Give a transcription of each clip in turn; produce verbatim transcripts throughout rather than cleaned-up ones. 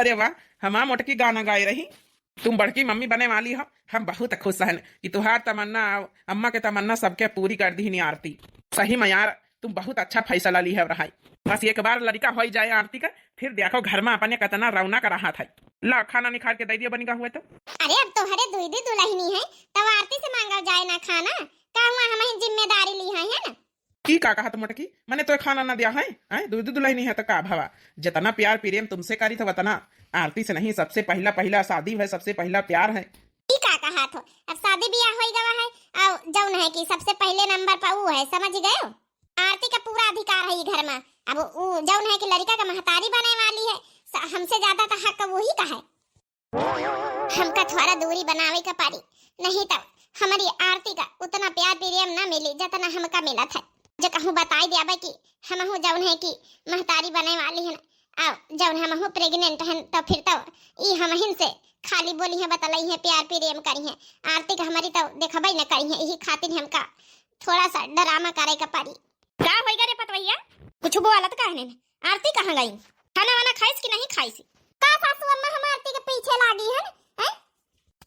अरे वाह, हमार मोटकी गाना गाए रही, "तुम बड़की मम्मी बने वाली हो।" हम बहुत खुश हन कि तुहार तमन्ना, अम्मा के तमन्ना सबके पूरी कर दिहिन आरती। सही में यार, तुम बहुत अच्छा फैसला ली है रहाई। बस एक बार लड़िका होई जाए आरती का, फिर देखो घर में अपने कितना रौनक रहत है। ला खाना निखार के दे दियो बनिगा हुए तो। अरे अब तोहरे दुई दी दुलहिनी है, तब आरती से मांगा जाए ना खाना, का हुआ हम ही जिम्मेदारी ली है, है ना? ई का कहत मोटकी? मने तोय खाना ना दिया है? हैं? दुई दी दुलहिनी है तो का भवा? जितना प्यार प्रेम तुमसे करी था उतना आरती से नहीं, सबसे पहला, पहला शादी है, सबसे पहला प्यार है। ई का कहत हो? अब शादी बियाह होई गवा है, और जौन है कि सबसे पहले नंबर पर ऊ है, समझ गयो? आरती का पूरा अधिकार है ई घर में। अब ऊ जौन है कि लड़िका का महतारी बने वाली है, स-, हमसे ज्यादा तो हक वही का है। हमका थोड़ा दूरी बनावे का पड़ी, नहीं तो हमारी आरती का उतना प्यार प्रेम ना मिली जितना हमका मिलत है। जो कहूँ बताई दियाबे कि हमहू जौन है कि महतारी बने वाली है, आ जौन हमहू प्रेग्नेंट हन, तो फिर तो ई हमहिन से खाली बोली है, बतलाई है, प्यार प्रेम करी है। आरती का हमारी तो देखबे न करी है, यही खातिर हमका थोड़ा सा ड्रामा करे का पड़ी। का होइगा रे पतवैया? कुछ बोलत काहे नहीं? आरती कहाँ गई? खाना वाना खाइस कि नहीं खाइस? का सासू अम्मा हम आरती के पीछे लागी है, हैं?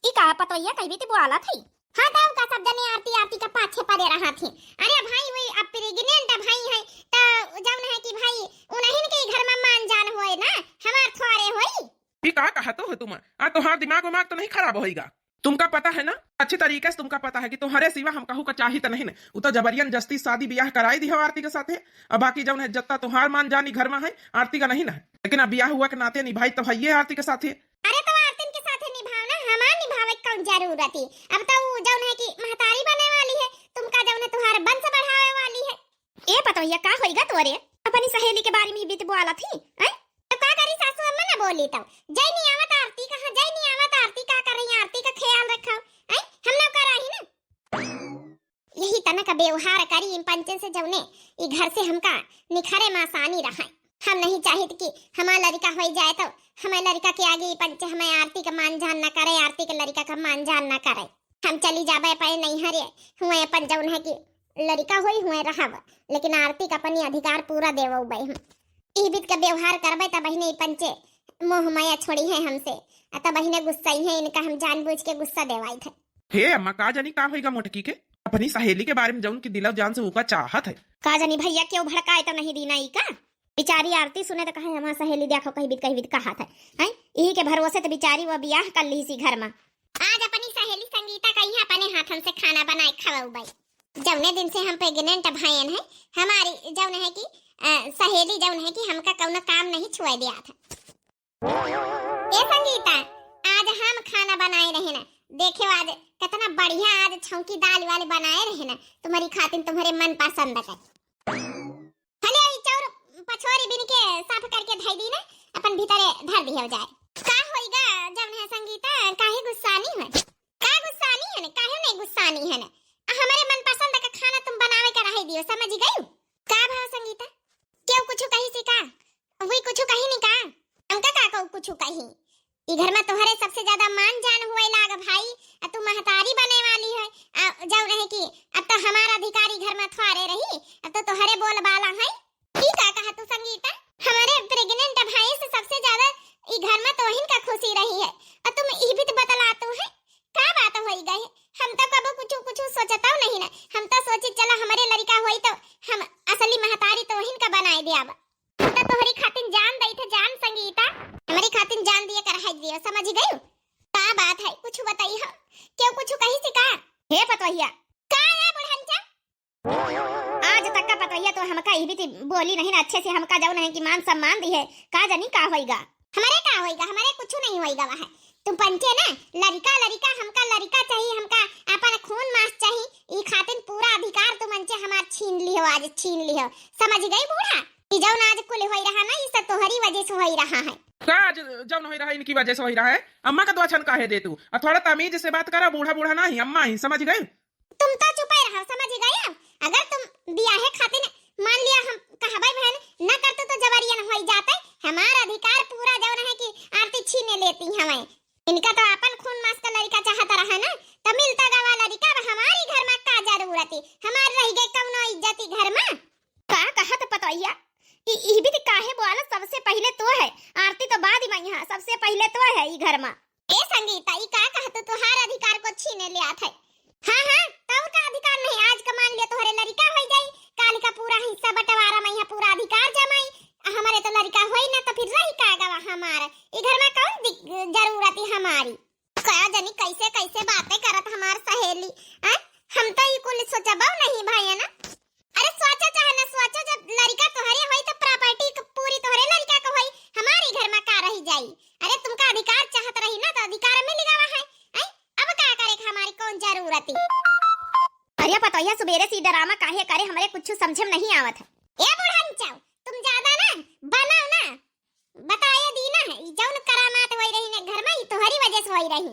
ई का पतवैया कहबी ती बोलत है? हाँ, तब का सब जने आरती, आरती का पाछे पड़े रहा थी। अरे भाई, वही अब प्रेग्नेंट भाई है, तो जौन है कि भाई उन्हीं के घर में मान जान होए ना, हमार थोड़े होई। ई का कहत हो तुम? आ तोहार दिमाग विमाग तो नहीं खराब होइगा? तुमका पता है ना, अच्छे तरीके से तुमका पता है कि तुम्हारे सिवा हम कहू का चाहित नहीं ना। उ तो जबरियन जस्ती शादी बियाह कराई दी हो आरती के साथे। अब बाकी जौन है जत्ता तोहार मान जानी घर में है, आरती का नहीं ना है। लेकिन अब बियाह हुआ के नाते निभाई तो है ये आरती के साथे। अरे तो आरतीन के साथे निभाव ना, हमार निभावे के कौन जरूरत है? अब तो उ जौन है कि महतारी बने वाली है, तुमका जौन है तुहार वंश बढ़ावे वाली है। ए पतोहिया, का होइगा तोरे? अपनी सहेली के बारे में बीत बोला थी, हैं? तो का करी सासू अम्मा ना बोली तो? जय नियावत आरती कहाँ, जय नियावत आरती का कर रही, आरती का ख्याल रखा, हैं? हम ना कर रही ना। यही तना का व्यवहार करी इन पंचन से जौने, ई घर से हमका निखरे में आसानी रहा। हम नहीं चाहित कि हमार लड़िका होई जाए तो हमार लड़िका के आगे ई पंचे हमार आरती का मान जान ना करे, आरती के लड़िका का मान जान ना करे। हम चली जाबे अपने नैहरे, हुए अपन जौन है कि लड़िका होई हुए रहब, लेकिन आरती का अपनी अधिकार पूरा देवौबे हम। ई बीत का व्यवहार करबे त बहिने ई पंचे मोह माया छोड़ी है हमसे, आ त बहिने गुस्साई है, इनका हम जानबूझ के गुस्सा देवाई थे। हे अम्मा, का जानी का होइगा मोटकी के, अपनी सहेली के बारे में जौन की दिलो जान से उका चाहत है। का जानी भैया क्यों भड़काए तो नहीं दीना ई का? बिचारी आरती सुने तो कहे हमार सहेली देखो कही बीत कही बीत कहा था, हैं? यही के भरोसे तो बिचारी वो बियाह कर ली इसी घर में। आज अपनी सहेली संगीता का यहाँ अपने हाथन से खाना बनाए खवाऊ बाई। जौने दिन से हम प्रेग्नेंट भयन है, हमारी जौन है कि, अ, सहेली जौन है कि हमका कौनो काम नहीं छुए दिया था। ए संगीता, आज हम खाना बनाए रहे ना, देखे आज कितना बढ़िया आज छौंकी दाल वाले बनाए रहे ना, तुम्हारी खातिर तुम्हारे मन पसंद का। हले ई चाउर पछोरी बिन के साफ करके धई दी ना, अपन भीतरे धर दियो जाए। का होइगा जौन है संगीता, काहे गुस्सानी है? का गुस्सानी है ना, काहे नहीं गुस्सानी है ना? आ हमरे मनपसंद का खाना तुम बनावे का रहे दियो, समझ गयू? का भाव संगीता? केहू कुछ कही सी का? वही कुछ कही नहीं का? हमका का कहू कुछ कही? ई घर में तोहरे सबसे ज्यादा मान जान हुए लाग भाई, आ तू महतारी बने वाली है, आ जौन है कि अब तो हमार अधिकार ई घर में थोड़े रही, अब तो तोहरे बोल बाला है। ई का कहा तू संगीता? हमारे प्रेग्नेंट भाई से सबसे ज्यादा ई घर में तोहिन का खुशी रही है, और तुम ई भी तो बतला तू है, का बात होई गई? हम तो कबो कुछ, कुछ सोचताओ नहीं ना, हम तो सोची चला हमारे लड़िका होई तो हम असली महतारी तोहिन का बनाए दिया। हम तो तोहरी खातिन जान दई थे, जान संगीता, हमारी खातिन जान दिए कर है दियो, समझ गयू? का बात है, कुछ बताई हम, क्यों कुछ कही सी का? हे पतोहिया। का है बुढ़नचा? आज तक का पतोहिया तो हमका ई भी ती बोली नहीं ना अच्छे से, हमका जौन है कि मान सम्मान दी है, का जानी का होइगा। हमारे का होइगा, हमारे कुछ नहीं होइगा वह। तुम पंचे ना, लड़िका, लड़िका, हमका लड़िका चाहिए, हमका अपन खून मांस चाहिए, ई खातिन पूरा अधिकार तुम पंचे हमार छीन लिहो, आज छीन लिहो, समझ गई बूढ़ा? ई जौन आज कुल होई रहा ना, ई सब तोहरी वजह से होई रहा है। का आज जौन होई रहा, इनकी वजह से होई रहा है? अम्मा का दो छन काहे दे तू? और थोड़ा तमीज से बात करा, बूढ़ा बूढ़ा ना ही, अम्मा ही, समझ गई? तुम तो चुपे रहो, समझ गए? अगर तुम बियाहे खातिर मान लिया हम कहबे बहन न करते तो जबरियन होई जाते। हमार अधिकार पूरा जौन है कि आरती छीने लेती हमें। इनका तो अपन खून मांस का लड़िका चाहता रहा ना, तो मिलता गवा लड़िका, अब हमारी घर में का जरूरत है? हमार रह गए कौनो इज्जत ई घर में? का कहत पतोहिया? ई, ई भी तो काहे बोला, सबसे पहले तो है, आरती तो बाद में यहाँ, सबसे हाँ, हाँ, तौर का अधिकार नहीं, आज का मान लिया तोहरे लड़िका होई जाई, काल का पूरा हिस्सा बंटवारा मा यहाँ पूरा अधिकार जमाई, आ हमरे तो लड़िका होई ना, तो फिर रही का गवा हमार? ई घर मा कौन दिक-, जरूरत है हमारी? का जानी कैसे कैसे बातें करत हमार सहेली, हैं? हम तो ई कुल सोचबो नहीं भई ना। अरे सोचो चाहे ना सोचो, जब लड़िका तोहरे होई तो property क-, पूरी तोहरे लड़िका क होई, हमारी घर मा का रही जाई? अरे तुमका अधिकार चाहत रही ना तो अधिकार मिल गवा है, हैं? अब का करे के हमारी कौन जरूरत है? अरे पतोहिया सुबेरे से ई drama काहे करे, हमरे कुछ समझे में नहीं आवत है। ए बुढ़न चाव, तुम ज्यादा ना बनाओ ना, बताए दी ना है, ई जौन करामात होई रही ने घर मा, ई तोहरी वजह से होई रही।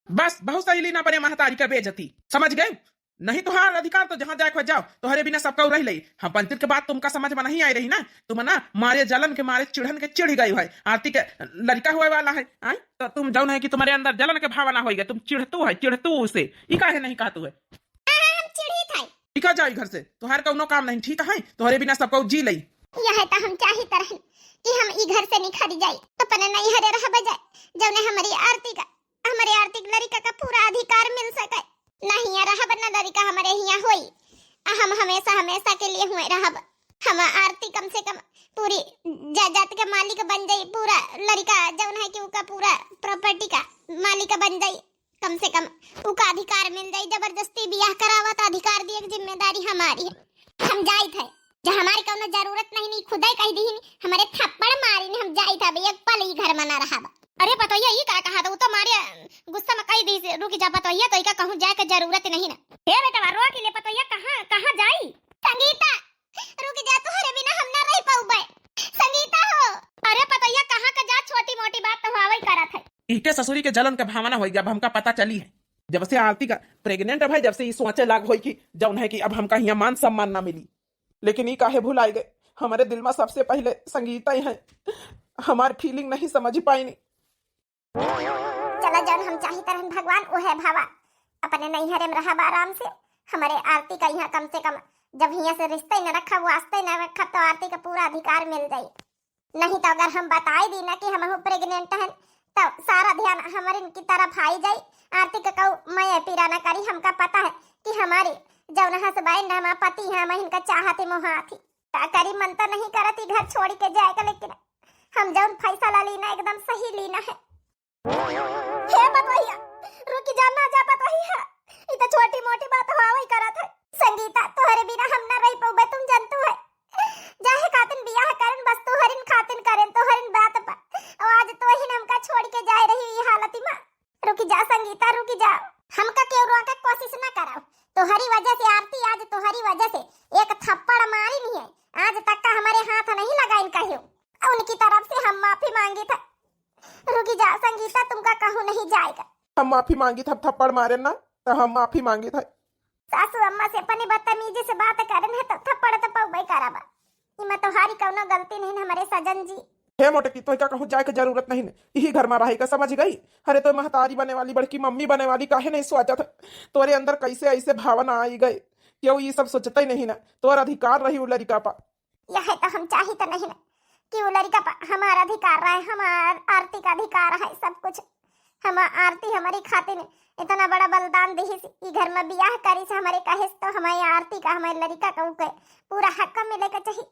बस, बहुत सही लीना अपने महतारी का बेइज्जती, समझ गए? नहीं तोहार अधिकार तो जहाँ जाए के जाओ, तोहरे बिना सबका रह लई। हम पंचायत के बात तुमका समझ में नहीं आई रही ना, तुम ना मारे जलन के मारे चिढ़न के चिढ़ गई है। आरती के लड़िका होए वाला है, आय? तो तुम जौन है कि तुम्हारे अंदर जलन के भावना होई गए, तुम चिढ़तू है, चिढ़तू उसे, ई काहे नहीं कहतू है? हाँ, हाँ, हम चिढ़ित है। निकल जाओ ई घर से, तोहार कौनो काम नहीं, ठीक है? तोहरे बिना सब केहू जी लई। यह तो हम चाहित रहन कि हम ई घर से निखर जाई, अपने नैहरे रहब जाए, जौने हमरी आरती का, हमरे आरती के लड़िका का पूरा अधिकार मिल सके। ना हियाँ रहब, ना लड़िका हमरे हियाँ होई, आ हम हमेशा, हमेशा के लिए हुए रहब। हम आरती कम से कम पूरी जायदाद के मालिक बन जाई, पूरा लड़िका जौन है कि उका पूरा property का मालिक बन जाई। कम से कम उका अधिकार मिल जाई, जबरदस्ती बियाह करावा तो अधिकार दिए के जिम्मेदारी हमारी है। हम जाइत है, जब हमारी कौनो जरूरत नहीं, नहीं खुदे कह दी, हमरे थप्पड़ मारी नहीं, हम जाइत है, अब एक पल ई घर में ना रहब। अरे पतोहिया, ई का कहा था? वो तो मारे गुस्सा में कह दी से, "रुक जा पतोहिया, तो इका कहूँ जाए के जरूरत नहीं ना।" हे बेटवा, रोक ले पतोहिया, कहाँ, कहाँ जाई? संगीता, रुक जा, तोहरे बिना हम ना रह पउबे। संगीता हो। अरे पतोहिया, कहाँ का जा, छोटी मोटी बात तो हवाई करत है। इके ससुरी के जलन के भावना होई गया, अब हमका पता चली है। जब से आरती का pregnant है भाई, जब से ई सोचे लाग होई कि जौन है कि अब हमका हियाँ मान सम्मान ना मिली। लेकिन ई काहे भुलाई गए, हमारे दिल में सबसे पहले संगीता ही है। हमार feeling नहीं समझ पाइनी। चला जौन हम चाहित रहन भगवान उहे भवा, अपने नैहरे में रहब आराम से। हमरे आरती का यहाँ कम से कम जब हियाँ से रिश्ता ही न रखब, वास्ते न रखब, तो आरती का पूरा अधिकार मिल जाई। नहीं तो अगर हम बताई दी ना कि हमहू pregnant हन, तो सारा ध्यान हमरिन की तरफ आई जाई। आरती का कऊ मया पीरा ना करी। हमका पता है कि हमारी जौन husband, हमार पति है, हम इनका चाहती मोहाती। का करी, मन तो नहीं करत ई घर छोड़ी के जाए का, लेकिन हम जौन फैसला लीना एकदम सही लीना है। हे पतोहिया, रुकी जा, ना जा पतोहिया, ई तो छोटी मोटी बात हवाई करत है। संगीता, तोहरे बिना हम ना रह पउबे, तुम जनतू है। जाहे खातिन बियाह करन, बस तोहरिन खातिन करन, तोहरिन बात पर। और आज तोहिन हमका छोड़ के जाए रही ई हालत में। रुकी जा संगीता, रुकी जा। हमका केहू रोके कोशिश ना कराओ। तोहरी वजह से आरती, आज तोहरी वजह से एक थप्पड़ मारी नहीं है। आज तक का हमारे हाथ नहीं लगाइन कहियो। उनकी तरफ से हम माफी मांगी था। रुकी जा संगीता, तुमका कहूँ नहीं जाएगा। हम माफी मांगी था, थप्पड़ मारे ना, तो हम माफी मांगी था। सासू अम्मा से अपनी बदतमीजी से बात करन है तो थप्पड़ तो पउबे करबा। इमा तोहारी कौनो गलती नहीं, हमारे सजन जी। हे मोटकी, तोहका कहूँ जाए के जरूरत नहीं, यही घर में रहे का, समझ गई? अरे तो महतारी बने वाली, बड़की मम्मी बने वाली काहे नहीं सोचत है? तोरे अंदर कैसे ऐसे भावना आई गई? केहू ई सब सोचते ही नहीं ना। तोर अधिकार रही उ लड़िका पर। यह तो हम चाहित नहीं ना कि उ लड़िका पर हमार अधिकार रहे, हमार आरती का अधिकार है सब कुछ। हम आरती हमारी खातिर इतना बड़ा बलिदान दिहिस, ई घर में बियाह करिस, हमारे कहिस तो हमारे आरती का, हमारे लड़िका का ऊपर पूरा हक मिले के चाहिए।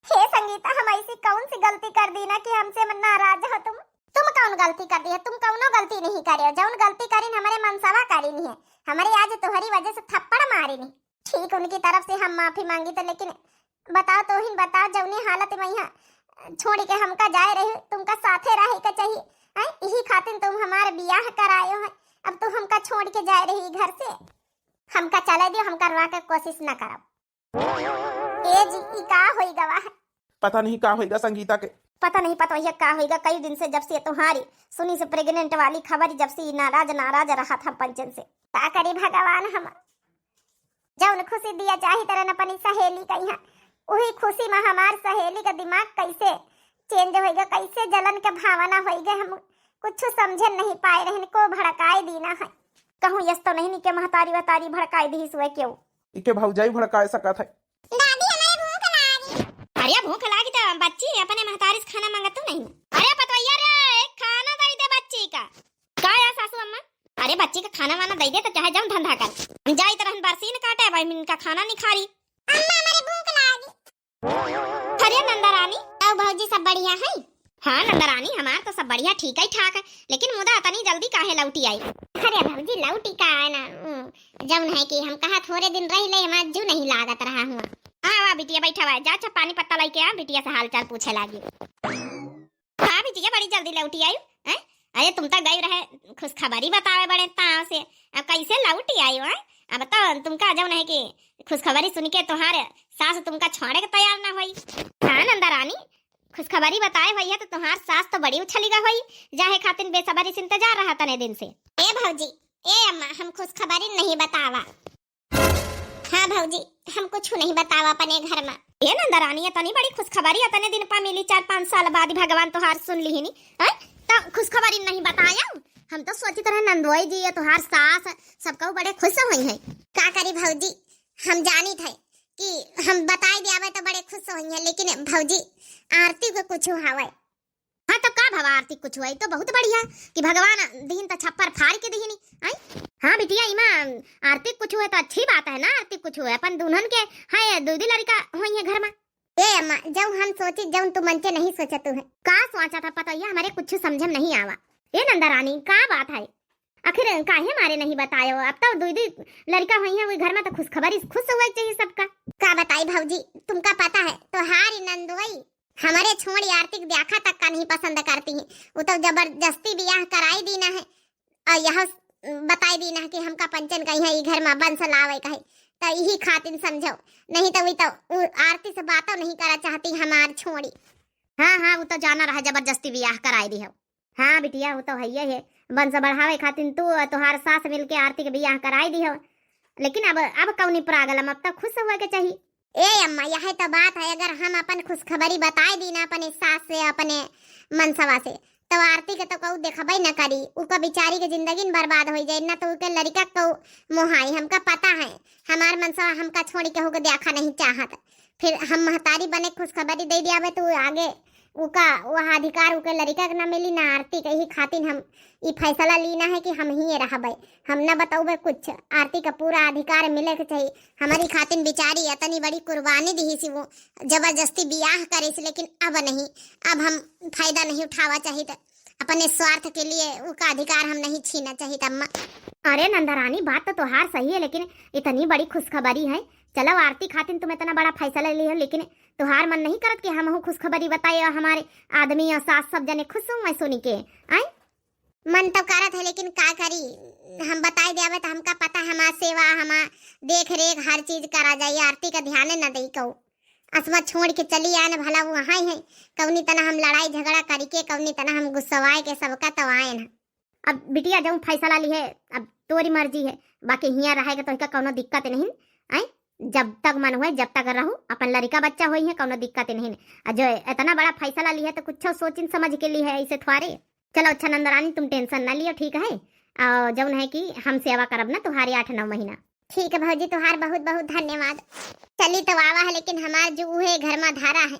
हे संगीता, हम ऐसी कौन सी गलती कर दी ना कि हमसे नाराज हो तुम? तुम कौन गलती कर दी है? तुम कौनो गलती नहीं करे हो। जौन गलती करीन हमारे मनसवा करीन है, हमारे आज तोहरी वजह से थप्पड़ मारीन। ठीक उनकी तरफ से हम माफी मांगी तो, लेकिन बताओ, तोहिन बताओ, जौनी हालत में यहाँ छोड़ के हमका जाए रही, तुमका साथे रहे के चाहिए, हैं? यही खातिर तुम हमारे बियाह कराए हो, अब तू हमका छोड़ के जाए रही घर से। हमका चले दियो, हमका रोके कोशिश न करो। ए जी, ई का होई गवा है? पता नहीं का होइगा संगीता के। पता नहीं पतोहिया का होइगा, कई दिन से जब से तुम्हारी सुनी से pregnant वाली खबर, जब से ई नाराज नाराज रहा था पंचन से। का करी भगवान हम, जौन खुशी दिया चाहित रहन अपनी सहेली का यहाँ, वही खुशी में हमार सहेली का दिमाग कैसे change होइगा, कैसे जलन के भावना होइगा, हम कुछ समझे नहीं पाए रहन, को भड़काए दीना है। कहूँ यस तो नहीं निके महतारी वतारी भड़काए दी सुए क्यों? इके भौजाई भड़काए सकत है। दादी, हमें भूख लागी। अरे भूख लागी तो बच्ची अपने महतारी से खाना मांगत तो नहीं। अरे पतोहिया रे, एक खाना दे दे बच्ची का। का या सासू अम्मा? अरे बच्ची का खाना वाना दइ दे तो चाहे जउन धंधा कर। हम जाइत रहन बरसीन काटे, अब हम इनका खाना निखारी। अम्मा, हमरे भूख लागी। अरे नंदा रानी। अउ भौजी सब बढ़िया है? हाँ नंदा रानी, हमार तो सब बढ़िया, ठीक है, ठाक है, लेकिन मुदा अतनी जल्दी काहे लौटी आई? अरे भौजी, लौटी का है ना, उम, जउन है कि हम कहा थोरे दिन रहि ले, हमार जू नहीं लागत रहा हुआ। हाँ, वाह बिटिया, बैठा हुआ है, जा अच्छा पानी पत्ता लइके आ, बिटिया से हाल चाल पूछे लागी। हाँ बिटिया, बड़ी जल्दी लौटी आई, हैं? अरे तुम तो गई रहे खुशखबरी बतावे बड़े ताव से, अब कैसे लौटी आई हो, हैं? अब तो तुमका जउन है कि खुशखबरी सुन के तुम्हारे सास तुमका छोड़े के तैयार ना होई। हाँ नंदा रानी, खुशखबरी बताए होई है तो तुम्हार सास तो बड़ी उछली गा होई, जाहे खातिन बेसब्री से इंतजार रहा तने दिन से। ए भौजी, ए अम्मा, हम खुशखबरी नहीं बतावा। हाँ भौजी, हम कुछ नहीं बतावा अपने घर में। ए नंदा रानी, इतनी बड़ी खुशखबरी इतने दिन पा मिली, चार पाँच साल बाद भगवान तोहार सुन लिहिनी, हैं? तो खुशखबरी नहीं बताया? हम तो सोचित रहे नंदोई जी या तोहार सास सब कहू बड़े खुश होई हैं। का करी भौजी, हम जानित है कि हम बताई दियावे तो बड़े खुश होई हैं, लेकिन भौजी आरती को कुछ हवे। हाँ तो का भवा आरती कुछ हुआ, ई तो बहुत बढ़िया कि भगवान दिहिन तो छप्पर फाड़ के दिहिनी। आई? हाँ बिटिया, इमा आरती कुछ हुए तो अच्छी बात है ना, आरती कुछ हुए अपन दुल्हन के है दो दो लड़का होई है घर में। ए अम्मा, जउन हम सोची जउन तू मन से नहीं सोचतू है। का सोचा था पतोहिया, हमरे कुछ समझ में नहीं आवा। ए नंदा रानी, का बात है? आखिर काहे मारे नहीं बतायो? अब तो दो दो लड़का होई है, वही घर में तो खुशखबरी खुश हुआ चाहिए सबका। का बताई भौजी, तुमका पता है तोहारी नंदोई हमरे छोड़ी आरती क देखा तक का नहीं पसंद करती है। वो तो जबरदस्ती बियाह कराई दीना है और यह बताई दीना है कि हमका पंचन कही है, ई घर में वंश लावे का है। तो यही खातिन समझो, नहीं तो वही तो उ आरती से बातों नहीं करा चाहती हमार छोड़ी। हाँ, हाँ, वो तो जाना रहा, जबरदस्ती बियाह कराई दी है। हाँ बिटिया, वो तो है ही है, वंश बढ़ावे खातिन तू और तोहार सास मिलके आरती के बियाह कराई दी हो। लेकिन अब, अब कौनी problem, अब तो खुश हुआ के चाहिए। ए अम्मा, यह तो बात है, अगर हम अपन खुशखबरी बताई दी ना अपने सास से, अपने मनसवा से, तो आरती के तो कहू देखबे न करी, उका बिचारी के जिंदगी न बर्बाद हो जाए, ना तो उके लड़का कहू मोहाई। हमका पता है, हमार मनसवा हमका छोड़ी केहू के देखा नहीं चाहत। फिर हम महतारी बने खुशखबरी दे दियावे तो आगे उका वह अधिकार उके लड़का के ना मिली ना आरती के। यही खातिन हम ई फैसला लीना है कि हम ही रहबे, हम ना बतौबे कुछ। आरती का पूरा अधिकार मिले के चाहिए। हमारी खातिन बिचारी इतनी बड़ी कुर्बानी दी सी, वो जबरदस्ती बियाह करे सी, लेकिन अब नहीं, अब हम फायदा नहीं उठावा चाहिए। तो अपने स्वार्थ के लिए उका अधिकार हम नहीं छीना चाहिए अम्मा। अरे नंदरानी, बात तो तोहार सही है, लेकिन इतनी बड़ी खुशखबरी है, चलो आरती खातिन तुम इतना बड़ा फैसला लिहे हो, लेकिन तोहार मन नहीं करत कि हमहू खुशखबरी बताए और हमारे आदमी और सास सब जने खुश हों सुनी के? आए? मन तो करत है, लेकिन का करी, हम बताई देवे तो हमका पता है, हमार सेवा, हमार देख रेख, हर चीज करा जाई, आरती का ध्यान न दई कहू। असमा छोड़ के चली आए न, भला वहाँ है, कौनी तना हम लड़ाई झगड़ा करी के, कौनी तना हम गुस्सवाए के सबका तो आए न। अब बिटिया जौन फैसला लिहे, अब तोरी मर्जी है, बाकी हियाँ रहे के तो इका कौनो दिक्कत नहीं। आए, जब तक मन हुए, जब तक रहू, अपन लड़िका बच्चा होई है, कौनो दिक्कत नहीं। आ जो इतना बड़ा फैसला लिहे तो कुछ सोचिन समझ के लिहे, ऐसे थोड़े। चलो अच्छा नंदरानी, तुम tension ना लियो, ठीक है? और जौन है कि हम सेवा करब ना तुम्हारी आठ नौ महीना। ठीक है भौजी, तुम्हार बहुत बहुत धन्यवाद। चली तो आवा है, लेकिन हमार जो उहे घर में धारा है।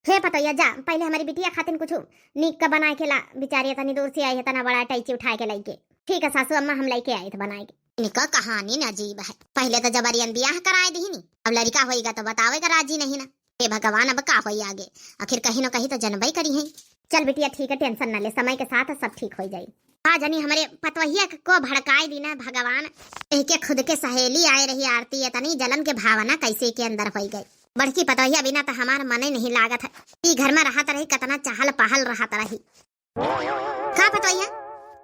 हे पतोहिया, जा, पहले हमारी बिटिया खातिन कुछ नीक का बनाए के ला, बिचारी इतनी दूर से आई है, इतना बड़ा टैची उठाए के लइके। ठीक है सासू अम्मा, हम लइके आए थे बनाए के। इनका कहानी न अजीब है, पहले तो जबरियन बियाह कराए दीनी, अब लड़िका होइगा तो बतावेगा राजी नहीं ना। हे भगवान, अब का होई आगे, आखिर कहीं न कहीं तो जनबई करी है। चल बिटिया, ठीक है, tension न ले, समय के साथ सब ठीक हो जाई। का जनी हमरे पतोहिया के को भड़काए दीना भगवान। एह के खुद के सहेली आए रही आरती, इतनी जलन के भावना कैसे के अंदर होई गई। बड़की पतोहिया बिना तो हमार मन ही नहीं लागत है। ई घर में रहत रही, कितना चहल पहल रहत रही। का पतोहिया?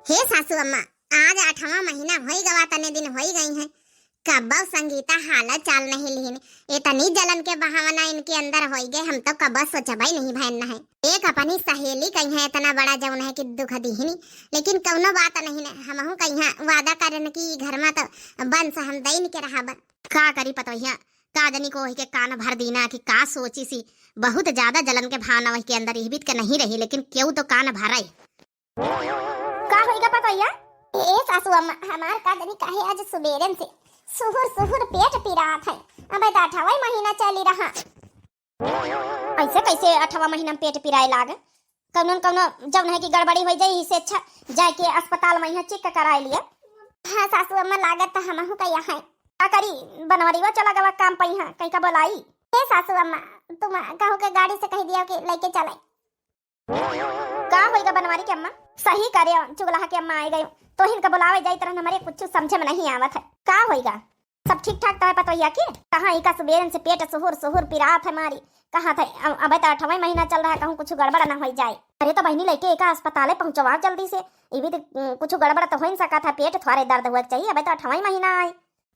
हे सासू अम्मा, आज आठवां महीना होई गवा, तने दिन होई गई है, कब्बो संगीता हालत चाल नहीं लिहिन। इतनी जलन के बहावना इनके अंदर होई गए, हम तो कब्बो सोचबई नहीं भैन है। एक अपनी सहेली कहीं है इतना बड़ा जौन है कि दुख दिहिनी, लेकिन कौनो बात नहीं ने, हमहू कहीं वादा करन कि घर में तो वंश हम दैन के रहब। का करी पतोहिया, का जनी को वही के कान भर दीना कि का सोची सी, बहुत ज्यादा जलन के भावना वही के अंदर इहबित के नहीं रही, लेकिन केहू तो कान भरे। का होइगा पतोहिया? ए सासू अम्मा, हमार का जनी काहे आज सुबेरन से सुहुर सुहुर पेट पिरात है। अब तो अठारह महीना चली रहा। ऐसे कैसे अठारह महीना में पेट पिराए लाग? कौनो न कौनो जौन है कि गड़बड़ी हो जाई, इससे अच्छा जाए के अस्पताल में यहाँ check कराए लिए। हाँ सासू अम्मा, लागत त हमहू का यहाँ। का करी, बनवरियो चला गवा काम पइहाँ, कहीं का बोलाई। हे सासू अम्मा, तुम कहू के गाड़ी से कहि दिया कि लइके चले। का होइगा बनवारी के अम्मा? सही करे, चुगलाहा के अम्मा आइ गयो। तोहिन का बोलावे जाइत रहन, हमरे कुछ समझे में नहीं आवत है। का होइगा? सब ठीक ठाक तो है पतोहिया के? कहाँ इका सुबेरन से पेट सुहुर सुहुर पिरात है मारी। कहाँ थे, अ-, अबे तो अठवाँ महीना चल रहा, कहूँ कुछ गड़बड़ ना होइ जाए। अरे तो बहिनी, लइके इका अस्पताले पहुँचवा जल्दी से। इबी तो, उम, कुछ गड़बड़ तो होइ न सकत है, पेट थोड़े दर्द हुए के चाहिए, अबे तो अठवाँ महीना आए।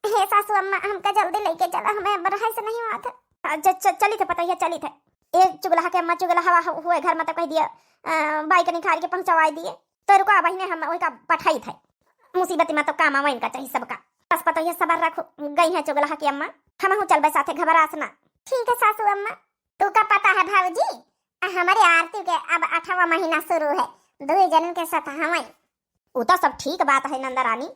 हे सासू अम्मा, हमका जल्दी लइके चला, हमें अब रहे से नहीं हुआ था। अ, च-, च-, चली थे पतोहिया, चली थे। ए चुगलाहा के अम्मा, चुगलाहा हु-, हुए घर में तो कहि दिया, अ, बाई के निखार के पहुँचवाई दिए। तो रुको, बहिने हम ओइका पठाई थे। मुसीबत में तो काम आवे इनका चाहिए सबका। बस पतोहिया सबर रखो, गई है चुगलाहा के अम्मा। हमहू चलबे साथे, घबरास ना। ठीक है सासू अम्मा। तू का पता है भौजी, हमरे आरती के अब अठवाँ महीना शुरू है, दुई जनन के साथ हमें। उ तो सब ठीक बात है नंदरानी,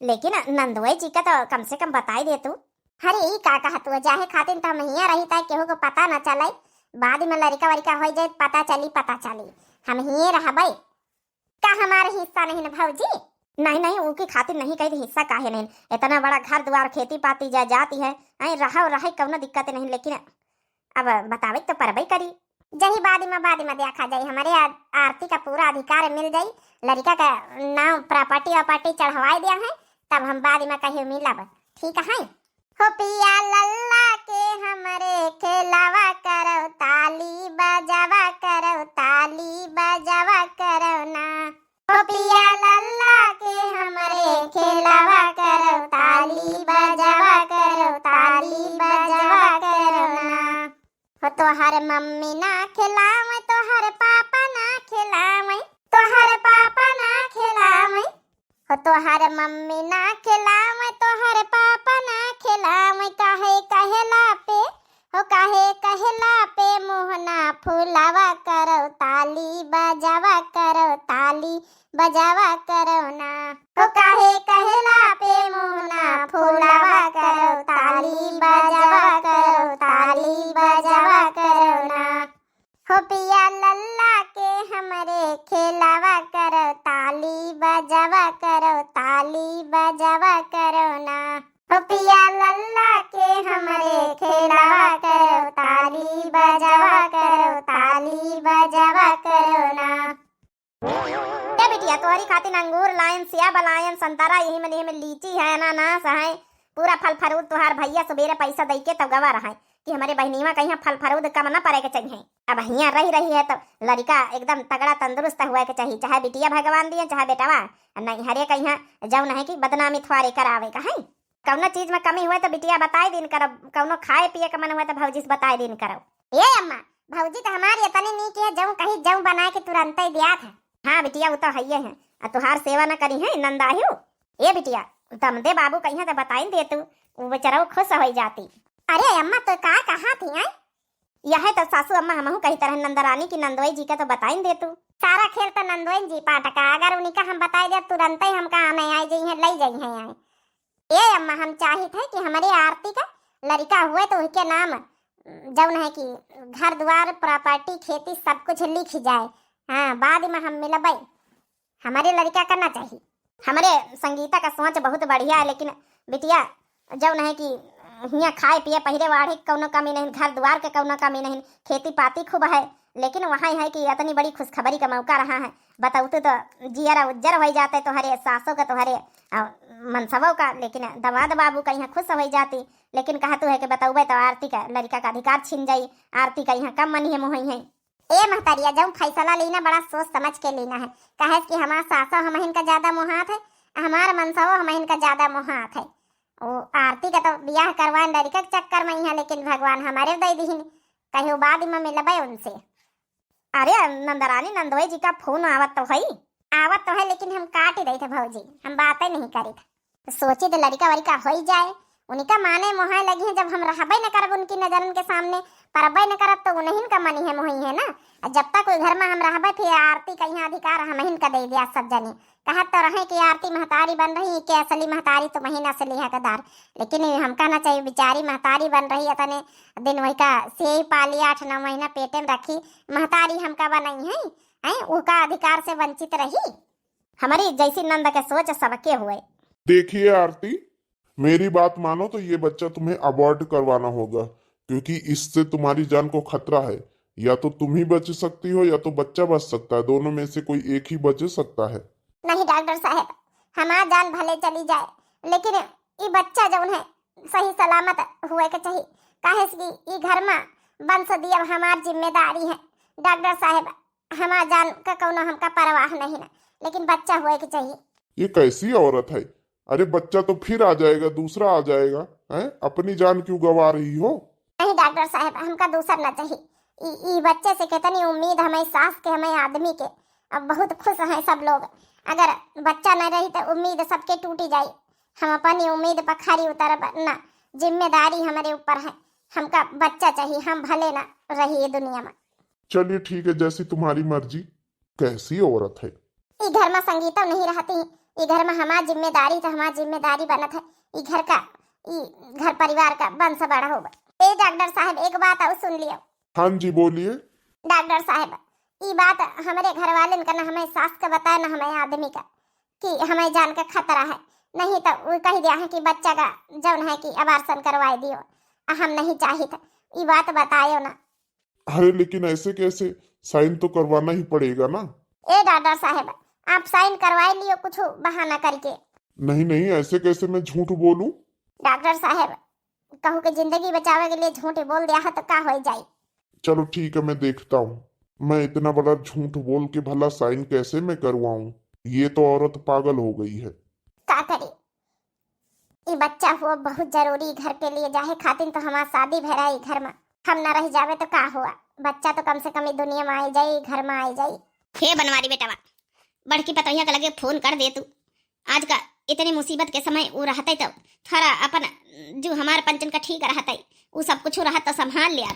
लेकिन नंदोई जी का तो कम से कम बताई दे तू। अरे ई का कहत हुआ, जाहे खातिर तो हम हियाँ रही ताकि केहू को पता न चले, बाद में लड़का वड़का हो जाए पता चली, पता चली, हम हिये रहबे। का हमारे हिस्सा नहीं न भौजी? नहीं नहीं, ऊ की खातिर नहीं कही, हिस्सा काहे नहीं, इतना बड़ा घर द्वार खेती पाती जा जाती है, आई रहो रहे कौनो दिक्कत नहीं, लेकिन अब बतावे तो परबे करी। जही बाद में, बाद में देखा जाई, हमरे आ-, आरती का पूरा अधिकार मिल जाई, लड़का का नाम प्रॉपर्टी वॉपर्टी चढ़वाई दिया है, तब हम बाद में कहियो मिलब, ठीक है? हो पिया लल्ला के हमरे खेलावा करो, ताली बजावा करो, ताली बजावा करो ना। हो पिया लल्ला के हमरे खेलावा करो, ताली बजावा करो, ताली बजावा करो ना। हो तोहर मम्मी ना खिलावे, तोहर पापा ना खिलावे, तोहर पापा ना खिलावे। हो तोहर मम्मी ना खिलावे, तोहर पापा ना खिलावे, काहे कहला पे, हो काहे कहला पे मुँह ना फुलावा करो, ताली बजावा करो, ताली बजावा करो ना। हो काहे कहला पे मुँह ना फुलावा करो, ताली बजावा करो, ताली बजावा करो ना। हो पिया लल्ला के हमरे खेलावा करो, ताली बजावा करो, ताली बजावा करो ना। हो पिया लल्ला के हमरे खेलावा करो, ताली बजावा करो, ताली बजावा करो ना। ए बिटिया, तोहरी खातिर अंगूर लायन, सेब लायन, संतरा, यही में, यही में लीची है, अनानास है, पूरा फल फ्रूट तोहार भैया सुबेरे पैसा दइके तब गवा रहा है कि हमरे बहिनीवा कहिया फल फ्रूट कम न पड़े के चाहिए। अब हियाँ रही रही है तो लड़का एकदम तगड़ा तंदुरुस्त हुए के चाहिए, चाहे बिटिया भगवान दिए, चाहे बेटवा। नहीं हरे कहिया जौन है कि बदनामी थ्वारे करावे का है। कौनो चीज में कमी हुए तो बिटिया बताए दिन करब, कौनो खाए पिए का मन हुए तो भौजी से बताए दिन करब। ए अम्मा, भौजी तो हमारी इतनी नीक है, जौन कही जौन बनाए के तुरंते दियात है। हाँ बिटिया, वो तो हइये है। आ तुहार सेवा न करी है नंदाहियो। ए बिटिया, दमदे बाबू कहिया तो बताइन दे तू, वो बेचारा खुश हो जाती। अरे अम्मा, तो का कहा थी, हैं? यह तो सासू अम्मा हमहू कही तरह नंदरानी की नंदोई जी का तो बताइन दे तू। सारा खेल तो नंदोई जी पाटका, अगर उनका हम बताई दे तुरंते ही हमका आने आई जइहे, लई जइहे आई। ए अम्मा, हम चाहित है कि हमरे आरती का लड़का हुए तो उनके नाम जौन है कि घर द्वार, प्रॉपर्टी, खेती सब कुछ लिख जाए। हाँ, बाद में हम मिलबे। हमरे लड़का का ना चाहिए। हमरे संगीता का सोच बहुत बढ़िया है, लेकिन बिटिया जौन है कि हियाँ खाए पिए पहिरे वाढ़े के कौनो कमी नहीं, घर द्वार के कौनो कमी नहीं, खेती पाती खूब है, लेकिन वहाँ है कि इतनी बड़ी खुशखबरी का मौका रहा है, बतौते तो जियरा उज्जर हो जाते तोहरे सासों का, तोहरे आ, मनसबो का, लेकिन दमाद बाबू का यहाँ खुश हो जाती। लेकिन कहतू है कि बतौबे तो आरती का लड़का का अधिकार छिन जाई, आरती का यहाँ कम मनिहे मोहई है। ए महतारिया, जौन फैसला लेना बड़ा सोच समझ के लेना है, काहे कि हमार सासो हमहिन का ज्यादा मोहात है, हमार मनसबो हमहिन का ज्यादा मोहात है। ओ आरती का तो बियाह करवाए लड़का के चक्कर में यहाँ, लेकिन भगवान हमारे दे दिहिन, कहियो बाद में मिलबे उनसे। अरे नंदरानी, नंदोई जी का फोन आवत तो है। आवत तो है, लेकिन हम काट ही रही थे भौजी, हम बातें नहीं करी थे। सोची तो लड़का वड़का हो ही जाए, उनका माने मोहाए लगी है, जब हम रहबे न करब उनकी नजरन के सामने, परबे न करब तो उन्हीं का मनी है मोही है ना। आ जब तक कोई घर में हम रहबे, फिर आरती का यहाँ अधिकार हमहिन का दे दिया सब जने। कहत तो रहे कि आरती महतारी बन रही, के असली महतारी तो महीना से लिहा कदार, लेकिन ये हम कहना चाहिए, बेचारी महतारी बन रही है, तने दिन वही का सेई पाली, आठ नौ महीना पेटे में रखी, महतारी हमका बनाई है, हैं? उका अधिकार से वंचित रही। हमारी जैसी नंद के सोच सबके हुए। देखिए आरती, मेरी बात मानो तो ये बच्चा तुम्हें अबॉर्ट करवाना होगा, क्योंकि इससे तुम्हारी जान को खतरा है। या तो तुम ही बच सकती हो या तो बच्चा बच सकता है, दोनों में से कोई एक ही बच सकता है। नहीं डॉक्टर साहब, हमार जान भले चली जाए, लेकिन ई बच्चा जौन है सही सलामत हुए के चाहिए। काहे से कि ई घर में वंश दिया हमार जिम्मेदारी है। डॉक्टर साहब, हमार जान का कौनो हमका परवाह नहीं ना, लेकिन बच्चा हुए के चाहिए। ये कैसी औरत है? अरे बच्चा तो फिर आ जाएगा, दूसरा आ जाएगा, हैं? अपनी जान क्यों गंवा रही हो? नहीं डॉक्टर साहब, हमका दूसर ना चाहिए। ई, ई बच्चे से कितनी उम्मीद हमें सास के, हमें आदमी के। अब बहुत खुश हैं सब लोग। अगर बच्चा न रही तो उम्मीद सबके टूटी जाई। हम अपनी उम्मीद पर खरी उतरब ना, जिम्मेदारी हमारे ऊपर है। हमका बच्चा चाहिए, हम भले ना रही ये दुनिया में। चलिए ठीक है, जैसी तुम्हारी मर्जी। कैसी औरत है? ई घर में संगीता नहीं रहती, ई घर में हमार जिम्मेदारी तो हमार जिम्मेदारी बनत है। ई घर का, ई घर परिवार का वंश बड़ा होगा। ए डॉक्टर साहब, एक बात और सुन लियो। हाँ जी, बोलिए। डॉक्टर साहब, ई बात हमरे घर वाले का ना, हमें सास का बताए ना, हमें आदमी का, कि हमें जान का खतरा है। नहीं तो वो कह दिया है कि बच्चा का जौन है कि अबार्शन करवाए दियो, आ हम नहीं चाहित। ई बात बतायो ना। अरे लेकिन ऐसे कैसे? साइन तो करवाना ही पड़ेगा ना। ए डॉक्टर साहब, आप साइन करवाए लियो कुछ बहाना करके। नहीं नहीं, ऐसे कैसे मैं झूठ बोलूं? डॉक्टर साहब, कहू के जिंदगी बचावे के लिए झूठ बोल दिया है तो का हो जाई? चलो ठीक है, मैं देखता हूँ, मैं इतना बड़ा झूठ बोल के भला साइन कैसे मैं करवाऊं? ये तो औरत पागल हो गई है। का करी, ई बच्चा हुआ बहुत जरूरी घर के लिए, जाहे खातिर तो हमार शादी भरा ई घर में। हम ना रह जावे तो का हुआ, बच्चा तो कम से कम ई दुनिया में आई जाई, घर में आई जाई। हे बनवारी बेटवा, बड़की पतोहिया के लगे फोन कर दे तू। आज का इतनी मुसीबत के समय वो रहते तो थोड़ा अपन जो हमार पंचन का ठीक रहते, वो सब कुछ रहत तो संभाल लिया।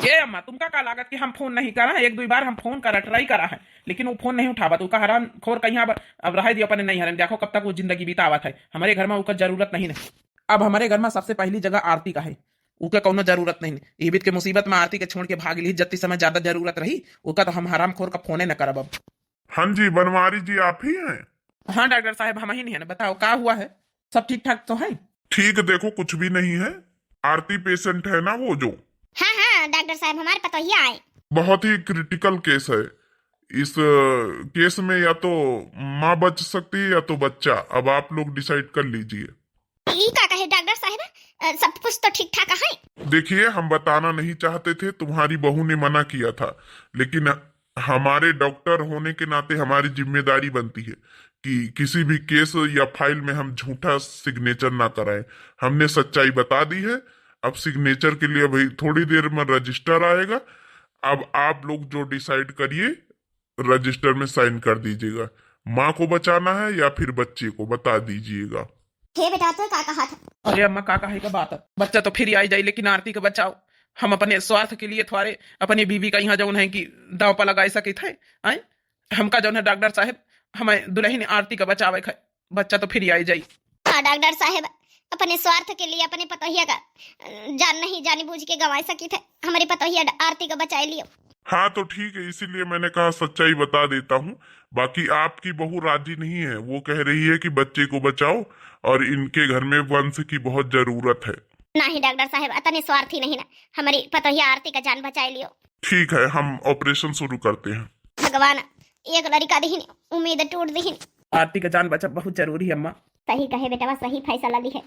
ए अम्मा, तुमका का लागत कि हम फोन नहीं करा है? एक दुई बार हम फोन करा, ट्राई करा है, लेकिन वो फोन नहीं उठावत। उका हराम खोर कहीं अब, अब रह दियो अपने नहीं हरन, देखो कब तक वो जिंदगी बितावत है। हमारे घर में उका जरूरत नहीं है। अब हमारे घर में सबसे पहली जगह आरती का है, उके कौनो जरूरत नहीं। ये बीत के मुसीबत में आरती के छोड़ के भाग ली, जत्ती समय ज्यादा जरूरत रही, उका तो हम हराम खोर का फोने न करब अब। हाँ जी, बनवारी जी आप ही हैं? हाँ डॉक्टर साहब, हम ही नहीं है ना, बताओ का हुआ है? सब ठीक ठाक तो है? ठीक देखो, कुछ भी नहीं है। आरती पेशेंट है ना वो जो? हाँ हाँ डॉक्टर साहब, हमारे पतोहिया आए। बहुत ही क्रिटिकल केस है। इस अ, केस में या तो माँ बच सकती है या तो बच्चा। अब आप लोग डिसाइड कर लीजिए। ई का कहे डॉक्टर साहब, अ, सब कुछ तो ठीक ठाक है। देखिए, हम बताना नहीं चाहते थे, तुम्हारी बहू ने मना किया था, लेकिन हमारे डॉक्टर होने के नाते हमारी जिम्मेदारी बनती है कि किसी भी केस या फाइल में हम झूठा सिग्नेचर ना कराएं। हमने सच्चाई बता दी है। अब सिग्नेचर के लिए भाई थोड़ी देर में रजिस्टर आएगा। अब आप लोग जो डिसाइड करिए, रजिस्टर में साइन कर दीजिएगा। माँ को बचाना है या फिर बच्चे को, बता दीजिएगा। हे बेटा, तो का कहा था? अरे अम्मा, का कहे का बात है? बच्चा तो फिर आई जाई, लेकिन आरती का बचाओ। हम अपने स्वार्थ के लिए थोड़े अपनी बीवी का यहाँ जौन है कि दाव पर लगाए सकित है, आए? हमका जौन है डॉक्टर साहब, हमें दुल्हन आरती का बचावे का है। बच्चा तो फिर आई जाई। हाँ डॉक्टर साहब, अपने स्वार्थ के लिए अपने पतोहिया का, अ, जान नहीं जानी बूझ के गंवाए सकित है। हमारी पतोहिया ड-, आरती का बचाए लियो। हाँ तो ठीक है, इसीलिए मैंने कहा सच्चाई बता देता हूँ। बाकी आपकी बहू राजी नहीं है, वो कह रही है कि बच्चे को बचाओ और इनके घर में वंश की बहुत जरूरत है। नहीं डॉक्टर साहब, अतने स्वार्थी नहीं ना, हमारी पतोहिया आरती का जान बचाए लियो। ठीक है, हम ऑपरेशन शुरू करते हैं। भगवान, एक लड़का दिहिन, उम्मीद टूट दिहिन। आरती का जान बचा बहुत जरूरी है अम्मा। सही कहे बेटवा, सही फैसला ली है।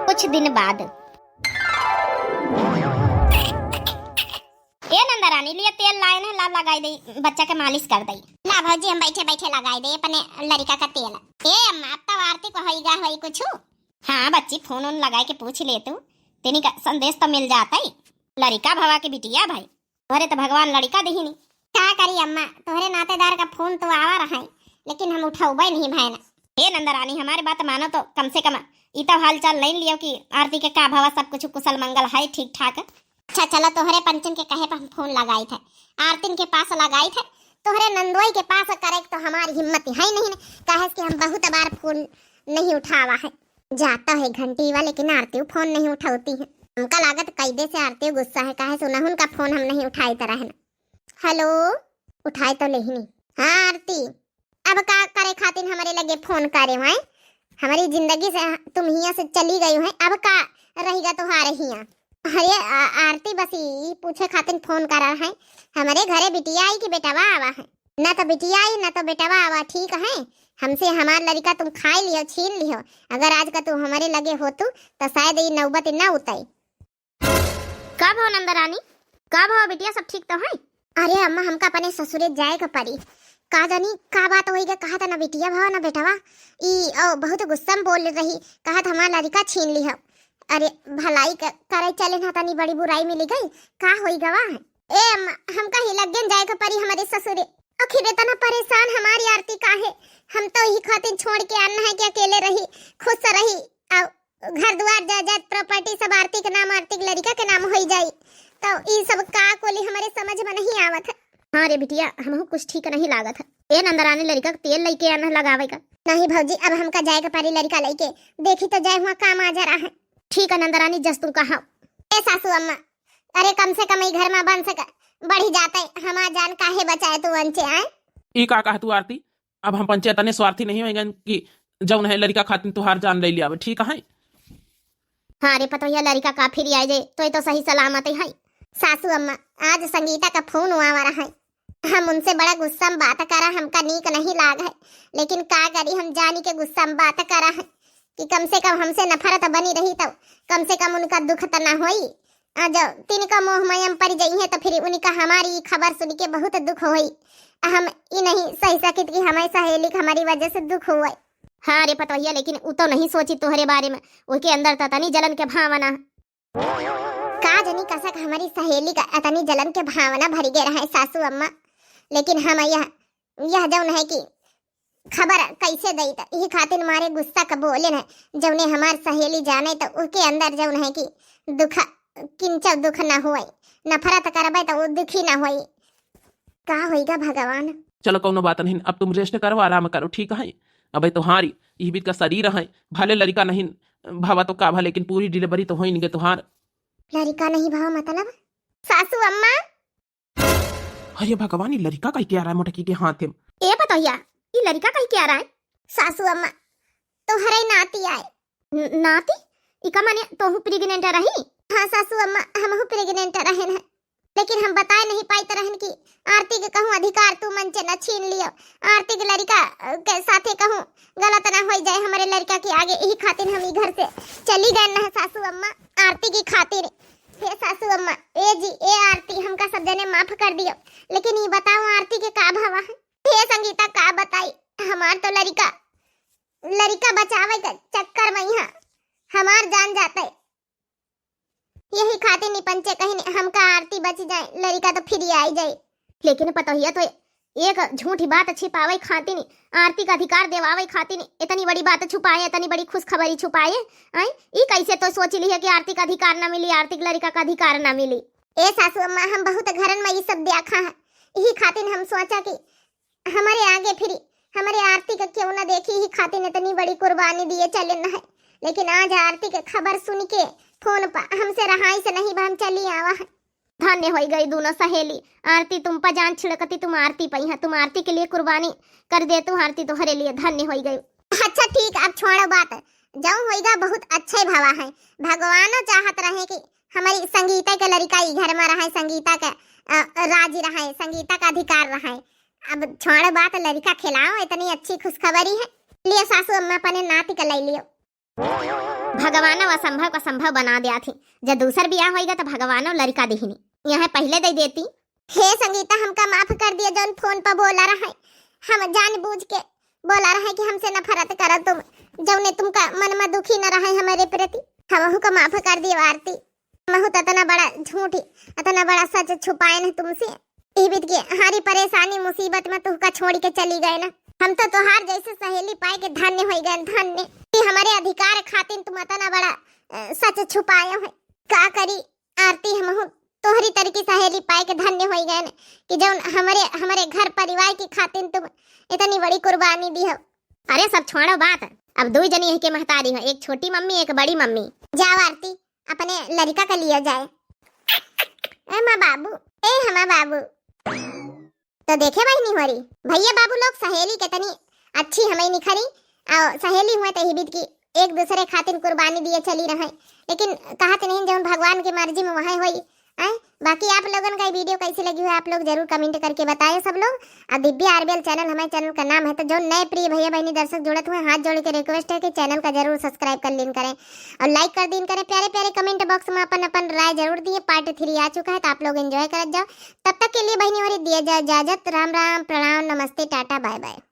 कुछ दिन बाद। ए नंदरानी, लिए तेल लाए ने, ला लगाई दे, बच्चा के मालिश कर दई। ला भौजी, हम बैठे बैठे लगाई दे अपने लड़का का तेल। ए अम्मा, अब तो आरती को होइगा होई कुछ। हाँ बच्ची, फोन उन लगाए के पूछ ले तू, तेनी का संदेश तो मिल जाता ही। लड़का भवा के बिटिया भाई, तोहरे तो भगवान लड़का दिहिनी। का करी अम्मा, तोहरे नातेदार का फोन तो आवा रहा है, लेकिन हम उठौबे नहीं भैन। हे नंदरानी, हमारे बात मानो तो कम से कम ई तो हाल चाल नहीं लियो कि आरती के का भवा, सब कुछ कुशल मंगल है, ठीक ठाक। अच्छा चलो, तोहरे पंचन के कहे पर हम फोन लगाई थे, आरतीन के पास लगाई थे, तोहरे नंदोई के पास करे तो हमारी हिम्मत है नहीं न, काहे कि हम बहुत बार फोन नहीं उठावा है। जाता है घंटी वाले, लेकिन आरती फोन नहीं उठाती है। हमका लागत कैदे से आरती गुस्सा है, काहे सुना उनका फोन हम नहीं उठाई तरह है ना। हेलो, उठाए तो लेहिनी। हाँ आरती, अब का करे खातिर हमरे लगे फोन करे हैं? हमरी जिंदगी से तुम हियाँ से चली गई है, अब का रहिगा तोहार हियाँ? अरे आ-, आरती बस ई पूछे खातिर फोन करा है, हमरे घरे बिटिया आई कि बेटवा आवा है? ना तो बिटिया आई, ना तो बेटवा आवा, ठीक है? हमसे हमार लड़िका तुम खाए लियो, छीन लियो। अगर आज का तू हमरे लगे होतू, तो शायद ई नौबत ना उतई। का भवा नंदरानी, का भवा बिटिया, सब ठीक तो है? अरे अम्मा, हमका अपने ससुरे जाए के पड़ी। का जानी का बात होई गे, कहा था ना बिटिया भवा ना बेटवा, ई ओ बहुत गुस्सा में बोल रही, कहा था हमार लड़िका छीन लिहो। अरे भलाई क-, करे चले ना, तनी बड़ी बुराई मिली गई, का होई गवा? ए अम्मा, हमका ही लग्गेन जाए के पड़ी हमरे ससुरे। आखिर इतना परेशान हमारी आरती का है? हम तो यही खातिर छोड़ के आना है कि अकेले रही, खुश रही, और घर दुआर जायदाद प्रॉपर्टी सब आरती के नाम, आरती के लड़िका के नाम होई जाई। तो ई सब का कोली हमरे समझ में नहीं आवत है। हाँ रे बिटिया, हमहू कुछ ठीक नहीं लागत है। ए नंदरानी, लड़िका के तेल लेके आना लगावे का। नहीं भौजी, अब हमका जाए के पड़ी लड़िका लेके, देखी तो जाए हुआ काम आ जा रहा है। ठीक है नंदरानी, जस तू कहा। ए सासू अम्मा, अरे कम से कम ई घर में बन सक बढ़ी जाते, हमार जान काहे बचाए तू अंचे आए? ई का कहा तू आरती? अब हम पंचे इतने स्वार्थी नहीं होइगन कि जौन है लड़िका खातिर तुहार जान ले लियावे, ठीक है? हाँ रे पतोहिया, लड़िका का फिर आए जे, तो ये तो सही सलामत है। सासू अम्मा, आज संगीता का फोन आवा रहा है, हम उनसे बड़ा गुस्सा में बात करा, हमका नीक नहीं लाग है, लेकिन का करी, हम जानी के गुस्सा में बात करा है कि कम से कम हमसे नफरत बनी रही तो कम से कम उनका दुख त ना होई। आ जब तिनका मोह माया में पड़ जाई है तो फिर उनका हमारी ई खबर सुन के बहुत दुख होई। हम ई नहीं सही सकित कि हमारी सहेली के हमारी वजह से दुख हुआ। हाँ रे पतोहिया, लेकिन उ तो नहीं सोची तोहरे बारे में, ओके अंदर त तनी जलन के भावना। का जनी कसक हमारी सहेली का अतनी जलन के भावना भरी गे रहे सासू अम्मा, लेकिन हम यह, यह जौन है कि खबर कैसे दई त यही खातिर मारे गुस्सा क बोले न, जौने हमार सहेली जाने त ओके अंदर जौन है कि दुख, किंचव दुख ना होए, नफरत करबे त वो दुखी ना होए। का होइगा भगवान? चलो कौनो बात नहीं, अब तुम रेस्ट करो, आराम करो, ठीक है? अबे तोहारी इही बीत का शरीर है, भले लड़िका नहीं भवा तो का भा, लेकिन पूरी डिलीवरी तो होई नहीं गे तोहार। लड़िका नहीं भवा मतलब? सासू अम्मा। अरे भगवान, ई लड़िका कहीं के आ रहा है मोटकी के हाथ में? ए पतोहिया, ई लड़िका कहीं के आ रहा है? सासू अम्मा, तोहरे नाती आए। न-, नाती? इका माने तोहू प्रेग्नेंट रही? हाँ सासू अम्मा, हमहू प्रेग्नेंट रहन है, लेकिन हम बताए नहीं पाइत रहन कि आरती के कहूँ अधिकार तू मन से न छीन लियो, आरती के लड़िका, अ, के साथे कहूँ गलत ना होई जाए हमरे लड़िका के आगे, यही खातिर हम ई घर से चली गए न सासू अम्मा, आरती की खातिर। हे सासू अम्मा, ए जी, ए आरती, हमका सब जने माफ कर दियो, लेकिन ई बताओ आरती के का भवा है? हे संगीता, का बताई, हमार तो लड़िका, लड़िका बचावे के चक्कर में यहाँ हमार जान जाते। यही खातिर निपंचे कहीं हमका आरती बच जाए, लड़िका तो फिर आई जाए। लेकिन पतोहिया तो एक झूठी बात छिपावे खातिर, आरती का अधिकार देवावे खातिर इतनी बड़ी बात छुपाए, इतनी बड़ी खुशखबरी छुपाए। आए, ई कैसे तो सोच ली है कि आरती का अधिकार ना मिली, आरती के लड़िका का अधिकार ना मिली। ए सासू अम्मा, हम बहुत घरन में ई सब देखा है, यही खातिर हम सोचा कि हमरे आगे फिरी, हमरे आरती का क्यों ना देखी, ही खातिर इतनी बड़ी कुर्बानी दिए चले न है। लेकिन आज आरती के खबर सुन के फोन पर हमसे रहाई से नहीं बा, हम चली आवा है। धन्य होई गई दोनों सहेली, आरती तुम पर जान छिड़कती, तुम आरती पर यहाँ, तुम आरती के लिए कुर्बानी कर दे, तू आरती तोहरे लिए धन्य होई गई। अच्छा ठीक, अब छोड़ो बात, जौन होइगा बहुत अच्छे भवा है। भगवानो चाहत रहे कि हमारी संगीता के लड़िका ई घर में रहे, संगीता के, अ, राज रहे, संगीता का अधिकार रहे। अब छोड़ बात, लड़िका खिलाओ, इतनी अच्छी खुशखबरी है। लिए सासू अम्मा अपने नाती का ले लियो। भगवानो असंभव का संभव बना दिया थी। जब दूसर बियाह होइगा तो भगवानो लड़िका दिहिनी, यहाँ पहले दे देती। हे संगीता, हमका माफ कर दिया, जौन फोन पर बोला रहे, हम जानबूझ के बोला रहे कि हमसे नफरत करो तुम, जौने तुमका मन में दुखी न रहे हमारे प्रति, हमहू का माफ कर दियो आरती। हमहू तो इतना बड़ा झूठ, इतना बड़ा सच छुपाए न तुमसे। ई बीत के हारी परेशानी मुसीबत में तुहका छोड़ के चली गए ना। हम तो तोहार जैसे सहेली पाए के धन्य होई गए, धन्य कि हमारे अधिकार खातिर तुम इतना बड़ा, अ, सच छुपाए हो। का करी आरती, हमहू तोहरी तरह की सहेली पाए के धन्य होई गए न कि जौन हमारे, हमारे घर परिवार की खातिर तुम इतनी बड़ी कुर्बानी दी हो। अरे सब छोड़ो बात, अब दो जनी यही के महतारी हो, एक छोटी मम्मी, एक बड़ी मम्मी। जाओ आरती, अपने लड़िका के लिए जाए। ए माँ बाबू, ए हमा बाबू। तो देखे बहिनी होरी, भैया बाबू लोग सहेली कितनी अच्छी हमें निखरी, और सहेली हुए तो ही बीत की एक दूसरे खातिर कुर्बानी दिए चली रहे, लेकिन कहत नहीं जौन भगवान के मर्जी में वह होई। आए, बाकी आप लोगन का ये video कैसी लगी हुई, आप लोग जरूर comment करके बताएं सब लोग। और दिव्या आरबीएल channel हमारे channel का नाम है, तो जो नए प्रिय भैया बहनी दर्शक जुड़त हुए, हाथ जोड़ के request है कि channel का जरूर subscribe कर लीन करें और like कर दीन करें। प्यारे प्यारे comment box में अपन अपन राय जरूर दिए। Part three आ चुका है, तो आप लोग enjoy करत जाओ। तब तक के लिए बहनी होरी दिया जाए इजाजत। राम राम, प्रणाम, नमस्ते, टाटा, bye bye।